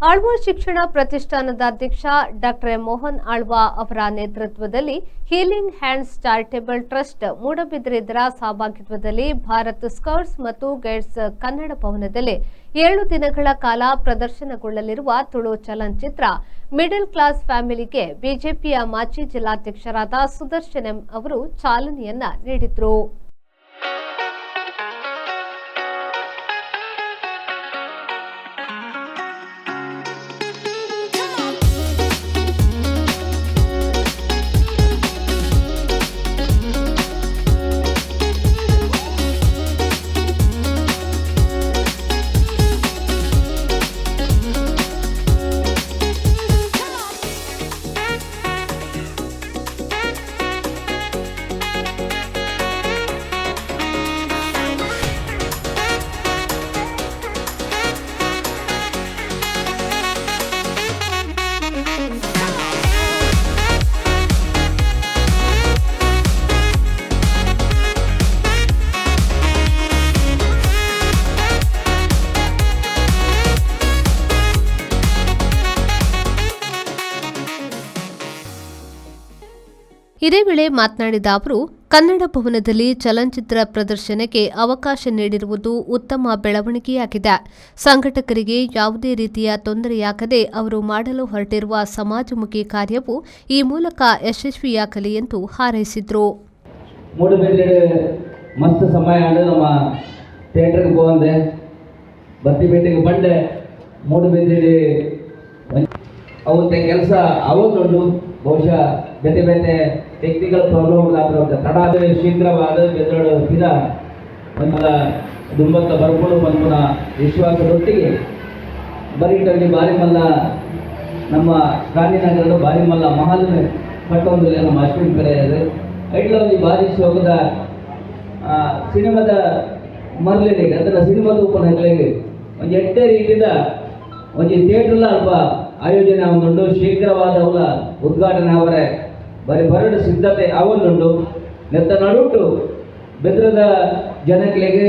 ಆಳ್ವ ಶಿಕ್ಷಣ ಪ್ರತಿಷ್ಠಾನದ ಅಧ್ಯಕ್ಷ ಡಾಕ್ಟರ್ ಎಂ ಮೋಹನ್ ಆಳ್ವ ಅವರ ನೇತೃತ್ವದಲ್ಲಿ ಹೀಲಿಂಗ್ ಹ್ಯಾಂಡ್ಸ್ ಚಾರಿಟೇಬಲ್ ಟ್ರಸ್ಟ್ ಮೂಡಬಿದ್ರೆದರ ಸಹಭಾಗಿತ್ವದಲ್ಲಿ ಭಾರತ್ ಸ್ಕೌಟ್ಸ್ ಮತ್ತು ಗೈಡ್ಸ್ ಕನ್ನಡ ಭವನದಲ್ಲಿ 7 ದಿನಗಳ ಕಾಲ ಪ್ರದರ್ಶನಗೊಳ್ಳಲಿರುವ ತುಳು ಚಲನಚಿತ್ರ ಮಿಡಲ್ ಕ್ಲಾಸ್ ಫ್ಯಾಮಿಲಿಗೆ ಬಿಜೆಪಿಯ ಮಾಜಿ ಜಿಲ್ಲಾಧ್ಯಕ್ಷರಾದ ಸುದರ್ಶನ್ ಎಂ ಅವರು ಚಾಲನೆಯನ್ನ ನೀಡಿದರು. ಇದೇ ವೇಳೆ ಮಾತನಾಡಿದ ಅವರು, ಕನ್ನಡ ಭವನದಲ್ಲಿ ಚಲನಚಿತ್ರ ಪ್ರದರ್ಶನಕ್ಕೆ ಅವಕಾಶ ನೀಡಿರುವುದು ಉತ್ತಮ ಬೆಳವಣಿಗೆಯಾಗಿದೆ. ಸಂಘಟಕರಿಗೆ ಯಾವುದೇ ರೀತಿಯ ತೊಂದರೆಯಾಗದೆ ಅವರು ಮಾಡಲು ಹೊರಟಿರುವ ಸಮಾಜಮುಖಿ ಕಾರ್ಯವು ಈ ಮೂಲಕ ಯಶಸ್ವಿಯಾಗಲಿ ಎಂದು ಹಾರೈಸಿದರು. ಮೂಡುಬಿದಿರೆ ಮಸ್ತ್ ಸಮಯ ಆಂಡ್ ನಮ್ಮ ಥಿಯೇಟ್ರಿಗೆ ಪೋವಂದೆ ಬತ್ತಿಪೇಟೆಗೆ ಬಂಡೆ ಮೂಡುಬಿದಿರೆ ಅವತ್ತೆ ಕೆಲಸ ಅವತ್ತುಂಡು. ಬಹುಶಃ ಬೇತೆ ಬೇತೆ ಟೆಕ್ನಿಕಲ್ ಪ್ರಾಬ್ಲಮ್ ಆದ್ರೆ ತಡ ಆದರೆ ಶೀಘ್ರವಾದ ಬೆದರಡು ಪಿರ ಒಂದ ದುಂಬತ್ತ ಬರ್ಕೊಂಡು ಪನ್ಪುನ ವಿಶ್ವಾಸದೊಟ್ಟಿಗೆ ಬರೀಟಲ್ಲಿ ಬಾರಿ ಮಲ್ಲ ನಮ್ಮ ಗಾಂಧಿನಗರದ ಬಾರಿ ಮಲ್ಲ ಮಹಲ್ ಕಟ್ಟೊಂದು ನಮ್ಮ ಅಶ್ವಿನ್ ಪೆರೇರ್ ಐಟ್ಲ ಒಂಜಿ ಬಾರಿ ಶೋಕದ ಸಿನಿಮಾದ ಮರ್ಲಿನಿಗೆ ಅದರ ಸಿನಿಮಾದ ಉಪನಗಲಿಗೆ ಒಂಜಿ ಎಡ್ಡೆ ರೀತಿದ ಒಂಜಿ ಥಿಯೇಟರ್ಲ ಅಲ್ಪ ಆಯೋಜನೆ ಆವೊಂದುಂಡು. ಶೀಘ್ರವಾದ ಅವಲ ಉದ್ಘಾಟನೆ ಅವರೇ ಬರಿ ಬರಡು ಸಿದ್ಧತೆ ಆವೊಂದುಂಡು. ನೆತ್ತ ನಡುಟು ಬೆದ್ರದ ಜನಗಳಿಗೆ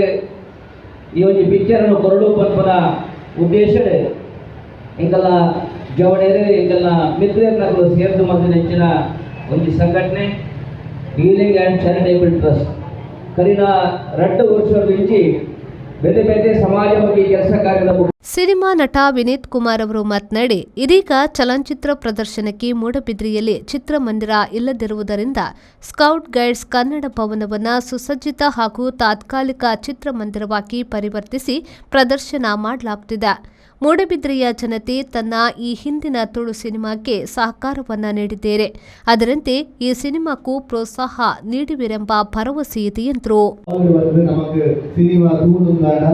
ಈ ಒಂಜಿ ಪಿಕ್ಚರನ್ನು ಕೊರಡು ಪನ್ಪುನ ಉದ್ದೇಶಡ್ ಎಂಕಲ್ನ ಜವಣೇರು, ಎಂಕಲ್ನ ಮಿತ್ರನಕುಲು ಸೇರ್ದು ಮಲ್ತಿನ ಒಂಜಿ ಸಂಘಟನೆ ಹೀಲಿಂಗ್ ಆ್ಯಂಡ್ ಚಾರಿಟೇಬಲ್ ಟ್ರಸ್ಟ್. ಕರಿನ 2 ವರ್ಷದಿಂಚಿ ಬೇತೆ ಬೇತೆ ಸಮಾಜಮುಖಿ ಕೆಲಸ ಕಾರ್ಯದ ಸಿನಿಮಾ ನಟ ವಿನೀತ್ ಕುಮಾರ್ ಅವರು ಮಾತನಾಡಿ, ಇದೀಗ ಚಲನಚಿತ್ರ ಪ್ರದರ್ಶನಕ್ಕೆ ಮೂಡಬಿದ್ರಿಯಲ್ಲಿ ಚಿತ್ರಮಂದಿರ ಇಲ್ಲದಿರುವುದರಿಂದ ಸ್ಕೌಟ್ ಗೈಡ್ಸ್ ಕನ್ನಡ ಭವನವನ್ನು ಸುಸಜ್ಜಿತ ಹಾಗೂ ತಾತ್ಕಾಲಿಕ ಚಿತ್ರಮಂದಿರವಾಗಿ ಪರಿವರ್ತಿಸಿ ಪ್ರದರ್ಶನ ಮಾಡಲಾಗುತ್ತಿದೆ. ಮೂಡಬಿದ್ರೆಯ ಜನತೆ ತನ್ನ ಈ ಹಿಂದಿನ ತುಳು ಸಿನಿಮಾಕ್ಕೆ ಸಹಕಾರವನ್ನ ನೀಡಿದ್ದೀರಿ. ಅದರಂತೆ ಈ ಸಿನಿಮಾಕ್ಕೂ ಪ್ರೋತ್ಸಾಹ ನೀಡುವಿರೆಂಬ ಭರವಸೆ ಇದೆ ಎಂದರು. ಅವ್ರು வந்து நமக்கு ಸಿನಿಮಾ ತೂನುಂದಾಡ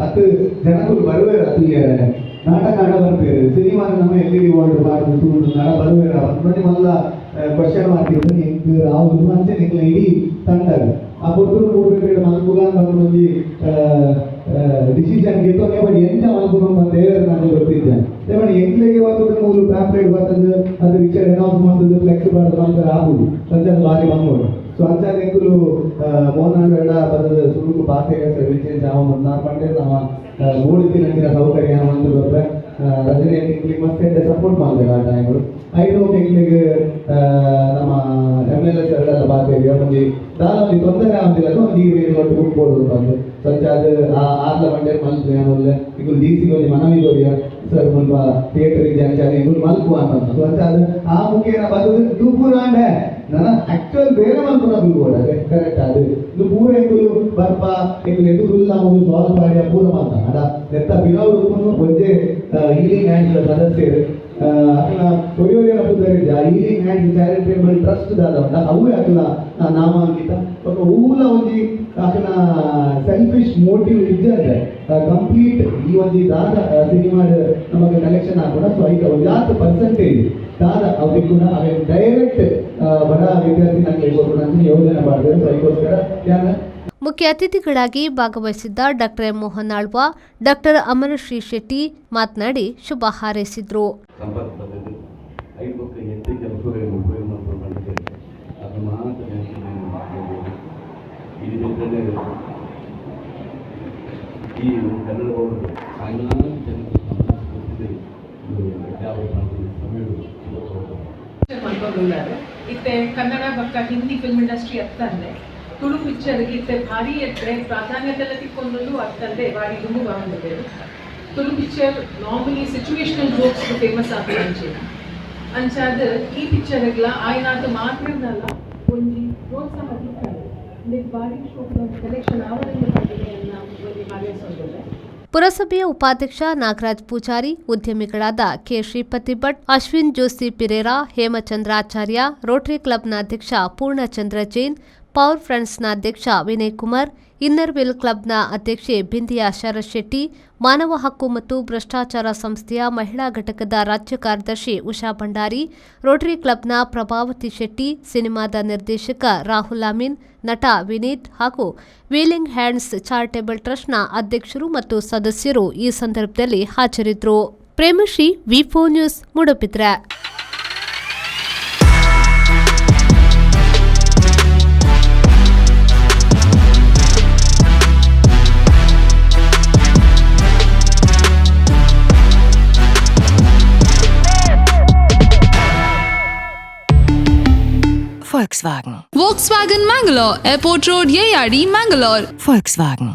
ಅತ್ತು ಜನಕುಲು ಬರುವೇರ ತೂಯರೆ ನಾಟಕ ಆಡ ಬರ್ಪೇರು. ಸಿನಿಮಾ ನಮ್ಮ ಎಲ್ ಇ ಡಿ ವರ್ಲ್ಡ್ ಬಾರ್ದು ತೂನುಂದಾಡ ಬರುವೇರ ನೋಡಿ. ಮಲ್ಲ ಕ್ವಶನ್ ಮಾರ್ಕ್ ಇತ್ತು ಎಂಕ್ ಆವು ಅಂಚೆ ನಿಕ್ಲ ಇಡೀ ತಂಡಗ್ ಆ ಪೊರ್ತುಡು ಮೂಡುಬಿದ್ರೆ ಮಲ್ಪುಗ ಅಂತ ಒಂಜಿ ಡಿಸಿಷನ್ ಗೆತ್ತೊಂದೆ. ಬಟ್ ಎಂಚ ಮಲ್ಪುಗ ಅಂತ ದೇವರ ನನಗೆ ಗೊತ್ತಿದ್ದೆ. ಬಟ್ ಎಂಕ್ಲೆಗೆ ಬರ್ತದೆ ಮೂಲು ಪ್ಯಾಂಪ್ಲೆಟ್ ಬರ್ತದೆ, ಅದು ರಿಚರ್ಡ್ ಅನೌನ್ಸ್ ಮಾಡ್ತದೆ, ಫ್ಲೆಕ್ಸ್ ಬಾರ್ದು ಮಾಡ್ತಾರೆ ಆಗುದು ಸಂಚಾರ ಬಾರಿ ಬಂಗೋಡು. ಸೊ ಅಂಚಾದ ಎಂಕುಲು ಮೋಹನ್ ಬೇಡ ಬರ್ತದೆ. ಸುರುಕು ಪಾತೆಗೆ ಚೇಂಜ್ ಆವ ನಾನ್ ಪಂಡೆ ನಮ್ಮ ಮೂಡಿತಿನ ಅಂಚಿನ ಸೌಕರ್ಯ ಮಂತು ಬರ್ಪೆ. ರಜನಿ ಎಂಕ್ಲಿಗೆ ಮಸ್ತ್ ಎಡ್ಡೆ ಸಪೋರ್ಟ್ ಮಾಡ್ತಾರೆ ಆ ಟೈಮು. ಐದು ಎಂಕ್ಲಿಗೆ ನಮ್ಮ ಎಮ್ ಎಲ್ ಎ ಸರ್ ಎಲ್ಲ ಪಾತೆಗೆ ಒಂಜಿ ದಾಲ ಒಂಜಿ ತೊಂದರೆ ಆವಂದಿಲ್ಲ, ಒಂಜಿ ನೀರು ಕೊಟ್ಟು ಬುಕ್ ಕೊಡೋದು ಬಂದು ಸಂಚಾದ ಆ ಆರ್ಲ ಬಂಡೆ ಮಲ್ಪು ಯಾನೊಲ್ಲೆ ಇಗುಲು ಡಿ ಸಿ ಒಂಜಿ ಮನವಿ ಕೊರಿಯ ಸರ್, ಮುಲ್ಪ ಥಿಯೇಟರ್ ಇಜ್ಜಿ, ಅಂಚಾದ ಇಗುಲು ಮಲ್ಪು ಅಂತ. ಸೊ ಅಂಚಾದ ಆ ಮುಖೇನ ಬರ್ತದೆ ದುಪ್ಪುರಾಂಡೆ ನನ್ನ ಆಕ್ಚುಯಲ್ ಬೇರೆ ಮಲ್ಪುನ ದುಡ್ಡು ಅದೇ ಕರೆಕ್ಟ್. ಅದು ಇದು ಪೂರ ಎಂಕುಲು ಬರ್ಪ ಎಂಕುಲು ಎದುರುಲ್ಲ ಒಂದು ಸಾಲ್ವ್ ಮಾಡಿ ಪೂರ ಮಾತ ಅಡ ನೆತ್ತ ಬಿರವು ಒಂಜೆ ಹೀಲಿಂಗ್ ಹ್ಯಾಂಡ್ಸ್ ಸದಸ್ಯರು ಅಕ್ಲ ಒರಿಯೊರಿಯನ ಪುದರಿದ್ದೆ. ಆ ಹೀಲಿಂಗ್ ಹ್ಯಾಂಡ್ಸ್ ಚಾರಿಟೇಬಲ್ ಟ್ರಸ್ಟ್ ದಾದ ಉಂಡ ಅವು ಅಕ್ಲ ನಾಮಾಂಕಿತ. ಬೊಕ ಊಲ ಒಂಜಿ ಅಕ್ಲ ಸೆಲ್ಫಿಶ್ ಮೋಟಿವ್ ಇಜ್ಜಂದೆ ಕಂಪ್ಲೀಟ್ ಈ ಒಂಜಿ ದಾದ ಸಿನಿಮಾ ನಮಗೆ ಕಲೆಕ್ಷನ್ ಆಪುಂಡ, ಸೊ ಐತ ಒಂಜಾತ್ ಪರ್ಸೆಂಟೇಜ್ ದಾದ ಅವು ಕೂಡ ಅವೆ ಡೈರೆಕ್ಟ್ ಬಡ ವಿದ್ಯಾರ್ಥಿ ನಮಗೆ ಕೊಡ್ಬೋದು ಅಂತ ಯೋಜನೆ ಮಾಡಿದ್ದಾರೆ. ಸೊ ಅದಕ್ಕೋಸ್ಕರ ಯಾನ್ ಮುಖ್ಯ ಅತಿಥಿಗಳಾಗಿ ಭಾಗವಹಿಸಿದ್ದ doctor M Mohan Alva, doctor Amarashree Shetty ಮಾತನಾಡಿ ಶುಭ ಹಾರೈಸಿದರು. ಸಂಪತ್ತು ಬಂದಿದ್ದು ಐದು ಬೊಕ್ಕ ಎಡ್ಡೆ ಕೆಲಸಗಳನ್ನು ಉಪಯೋಗ ಮಾಡ್ಕೊಂಡು ಬಂದಿದೆ. ಅದು ಮಾತ್ರ ಈ ರೀತಿಯಲ್ಲೇ ಈ ಕನ್ನಡ ಭವನದ ಸಾವಿರಾರು ಜನಕ್ಕೆ ಗೊತ್ತಿದೆ. ಎಡ್ಡೆ ಪಂಡ್ದ್ ಸಮಯಡು. ಮಲ್ಪೊಂದುಲ್ಲೆರ್. ಇತ್ತೆ ಕನ್ನಡ ಬೊಕ್ಕ ಹಿಂದಿ ಫಿಲ್ಮ್ ಇಂಡಸ್ಟ್ರಿ ಅತ್ತಂದೆ ತುಳು ಪಿಕ್ಚರ್ಗೆ ಇತ್ತೆ ಭಾರಿ ಎಡ್ಡೆ ಪ್ರಾಧಾನ್ಯತೆಲ್ಲ ತಿಕ್ಕೊಂದುಂಡು. ಅತ್ತಂದೆ ಭಾರಿ ದುಂಬು ಬರೊಂದುಲ್ಲೆರ್. Tulu picture normally situational jokes famous ಆಪಿನಂಚಿನ. ಅಂಚಾದ್ ಈ ಪಿಕ್ಚರ್ಗ್ಲ ಆಯ್ನಾತ್ ಮಾತೆರ್ನಲ ಒಂಜಿ ಪ್ರೋತ್ಸಾಹ ತಿಕ್ಕಡ್, ಇಂದೆಕ್ ಭಾರಿ ಶೋಕುದ ಕಲೆಕ್ಷನ್ ಆವಡ್ ಪಂಡ್ದ್ ಎನ್ನ ಒಂಜಿ ಹಾರೈಸೊಂದುಲ್ಲೆ. ಪುರಸಭೆಯ ಉಪಾಧ್ಯಕ್ಷ ನಾಗರಾಜ್ ಪೂಜಾರಿ, ಉದ್ಯಮಿಗಳಾದ ಕೆ ಶ್ರೀಪತಿ ಭಟ್, ಅಶ್ವಿನ್ ಜೋಸಿ ಪಿರೇರಾ, ಹೇಮಚಂದ್ರಾಚಾರ್ಯ, ರೋಟರಿ ಕ್ಲಬ್ನ ಅಧ್ಯಕ್ಷ ಪೂರ್ಣಚಂದ್ರ ಜೈನ್, ಪವರ್ ಫ್ರೆಂಡ್ಸ್ನ ಅಧ್ಯಕ್ಷ ವಿನಯ್ ಕುಮಾರ್, ಇನ್ನರ್ ವೀಲ್ ಕ್ಲಬ್ನ ಅಧ್ಯಕ್ಷೆ ಬಿಂದಿಯಾ ಶರತ್ ಶೆಟ್ಟಿ, ಮಾನವ ಹಕ್ಕು ಮತ್ತು ಭ್ರಷ್ಟಾಚಾರ ಸಂಸ್ಥೆಯ ಮಹಿಳಾ ಘಟಕದ ರಾಜ್ಯ ಕಾರ್ಯದರ್ಶಿ ಉಷಾ ಭಂಡಾರಿ, ರೋಟರಿ ಕ್ಲಬ್ನ ಪ್ರಭಾವತಿ ಶೆಟ್ಟಿ, ಸಿನಿಮಾದ ನಿರ್ದೇಶಕ ರಾಹುಲ್ ಅಮೀನ್, ನಟ ವಿನೀತ್ ಹಾಗೂ ವೀಲಿಂಗ್ ಹ್ಯಾಂಡ್ಸ್ ಚಾರಿಟೇಬಲ್ ಟ್ರಸ್ಟ್ನ ಅಧ್ಯಕ್ಷರು ಮತ್ತು ಸದಸ್ಯರು ಈ ಸಂದರ್ಭದಲ್ಲಿ ಹಾಜರಿದ್ದರು. Premashree, V four news, Moodbidri. Volkswagen. Volkswagen Mangalore, Airport Road, Yeyadi, Mangalore. Volkswagen.